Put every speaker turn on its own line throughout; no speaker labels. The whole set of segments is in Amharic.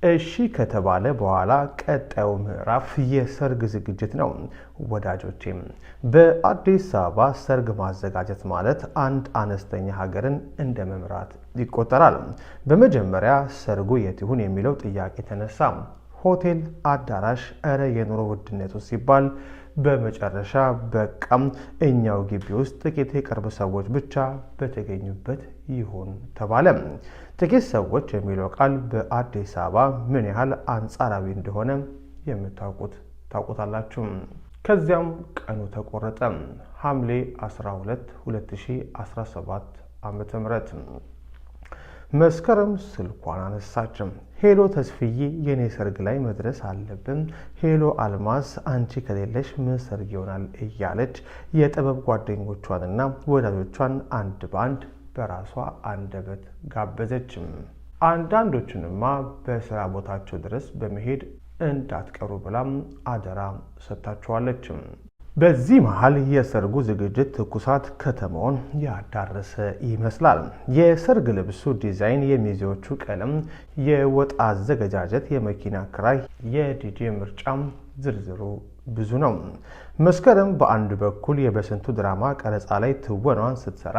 እሺ ከተባለ በኋላ ቀጣዩ ምዕራፍ የሰርግ ዝግጅት ነው። ወዳጆቼም፣ በአዲስ አበባ ሰርግ ማዘጋጀት ማለት አንድ አነስተኛ ሀገርን እንደ መምራት ይቆጠራል። በመጀመሪያ ሰርጉ የት ይሁን የሚለው ጥያቄ ተነሳ። ሆቴል፣ አዳራሽ፣ እረ የኑሮ ውድነቱ ሲባል በመጨረሻ በቃም እኛው ግቢ ውስጥ ጥቂት የቅርብ ሰዎች ብቻ በተገኙበት ይሁን ተባለ። ጥቂት ሰዎች የሚለው ቃል በአዲስ አበባ ምን ያህል አንጻራዊ እንደሆነ የምታውቁት ታውቁታላችሁ። ከዚያም ቀኑ ተቆረጠ። ሐምሌ 12 2017 ዓ.ም። መስከረም ስልኳን አነሳች። "ሄሎ ተስፍዬ፣ የኔ ሰርግ ላይ መድረስ አለብን። ሄሎ አልማዝ፣ አንቺ ከሌለሽ ምን ሰርግ ይሆናል?" እያለች የጥበብ ጓደኞቿንና ወዳጆቿን አንድ በአንድ በራሷ አንደበት ጋበዘች። አንዳንዶቹንማ በስራ ቦታቸው ድረስ በመሄድ እንዳትቀሩ ብላም አደራ ሰጥታቸዋለች። በዚህ መሃል የሰርጉ ዝግጅት ትኩሳት ከተማውን ያዳረሰ ይመስላል። የሰርግ ልብሱ ዲዛይን፣ የሚዜዎቹ ቀለም፣ የወጥ አዘገጃጀት፣ የመኪና ክራይ፣ የዲጄ ምርጫም ዝርዝሩ ብዙ ነው። መስከረም በአንድ በኩል የበስንቱ ድራማ ቀረጻ ላይ ትወናዋን ስትሰራ፣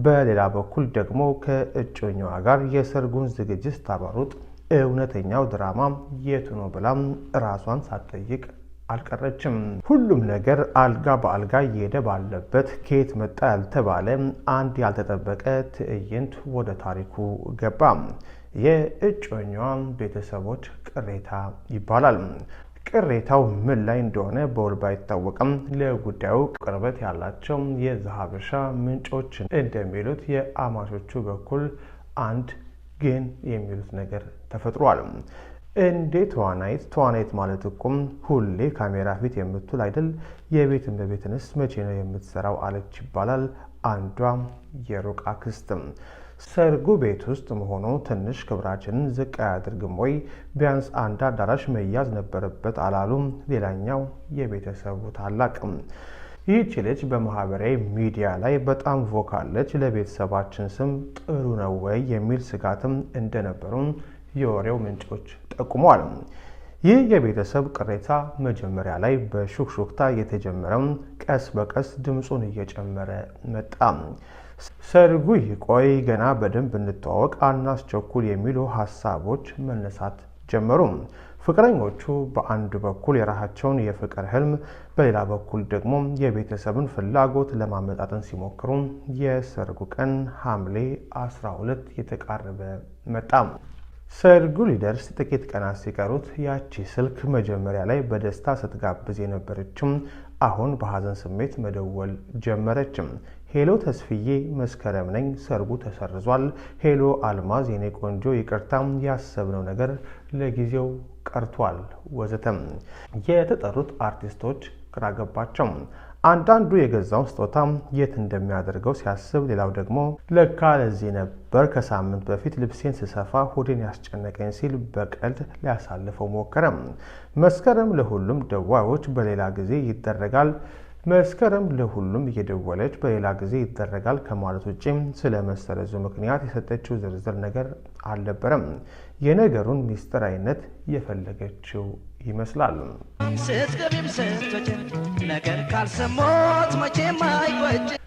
በሌላ በኩል ደግሞ ከእጮኛዋ ጋር የሰርጉን ዝግጅት ስታሯሩጥ እውነተኛው ድራማ የቱ ነው ብላም ራሷን ሳትጠይቅ አልቀረችም። ሁሉም ነገር አልጋ በአልጋ እየሄደ ባለበት ከየት መጣ ያልተባለ አንድ ያልተጠበቀ ትዕይንት ወደ ታሪኩ ገባ። የእጮኛዋ ቤተሰቦች ቅሬታ ይባላል። ቅሬታው ምን ላይ እንደሆነ በውል ባይታወቅም ለጉዳዩ ቅርበት ያላቸው የዘሀበሻ ምንጮች እንደሚሉት የአማቾቹ በኩል አንድ ግን የሚሉት ነገር ተፈጥሯል። "እንዴ ተዋናይት፣ ተዋናይት ማለት እኮም ሁሌ ካሜራ ፊት የምትውል አይደል? የቤት እመቤትንስ መቼ ነው የምትሰራው?" አለች ይባላል አንዷ የሩቅ አክስትም። "ሰርጉ ቤት ውስጥ መሆኑ ትንሽ ክብራችንን ዝቅ አያደርግም ወይ? ቢያንስ አንድ አዳራሽ መያዝ ነበረበት" አላሉም ሌላኛው የቤተሰቡ ታላቅ። "ይህች ልጅ በማህበራዊ ሚዲያ ላይ በጣም vocal ነች፣ ለቤተሰባችን ስም ጥሩ ነው ወይ?" የሚል ስጋትም እንደነበሩ የወሬው ምንጮች ጠቁመዋል። ይህ የቤተሰብ ቅሬታ መጀመሪያ ላይ በሹክሹክታ የተጀመረው ቀስ በቀስ ድምፁን እየጨመረ መጣ። ሰርጉ ይቆይ፣ ገና በደንብ እንተዋወቅ፣ አናስቸኩል የሚሉ ሀሳቦች መነሳት ጀመሩ። ፍቅረኞቹ በአንድ በኩል የራሳቸውን የፍቅር ህልም፣ በሌላ በኩል ደግሞ የቤተሰብን ፍላጎት ለማመጣጠን ሲሞክሩ የሰርጉ ቀን ሐምሌ 12 የተቃረበ መጣ። ሰርጉ ሊደርስ ጥቂት ቀናት ሲቀሩት ያቺ ስልክ መጀመሪያ ላይ በደስታ ስትጋብዝ የነበረችም አሁን በሀዘን ስሜት መደወል ጀመረችም። "ሄሎ ተስፍዬ፣ መስከረም ነኝ፣ ሰርጉ ተሰርዟል።" "ሄሎ አልማዝ የኔ ቆንጆ፣ ይቅርታ፣ ያሰብነው ነገር ለጊዜው ቀርቷል" ወዘተም። የተጠሩት አርቲስቶች ግራ ገባቸው። አንዳንዱ የገዛውን ስጦታ የት እንደሚያደርገው ሲያስብ፣ ሌላው ደግሞ ለካ ለዚህ ነበር ከሳምንት በፊት ልብሴን ስሰፋ ሆዴን ያስጨነቀኝ ሲል በቀልድ ሊያሳልፈው ሞከረ። መስከረም ለሁሉም ደዋዮች በሌላ ጊዜ ይደረጋል መስከረም ለሁሉም እየደወለች በሌላ ጊዜ ይደረጋል ከማለት ውጭ ስለ መሰረዙ ምክንያት የሰጠችው ዝርዝር ነገር አልነበረም። የነገሩን ሚስጥራዊነት የፈለገችው ይመስላል።
ስትገቢም ስትወጪም ነገር ካልሰሞት መቼም አይቆጭ።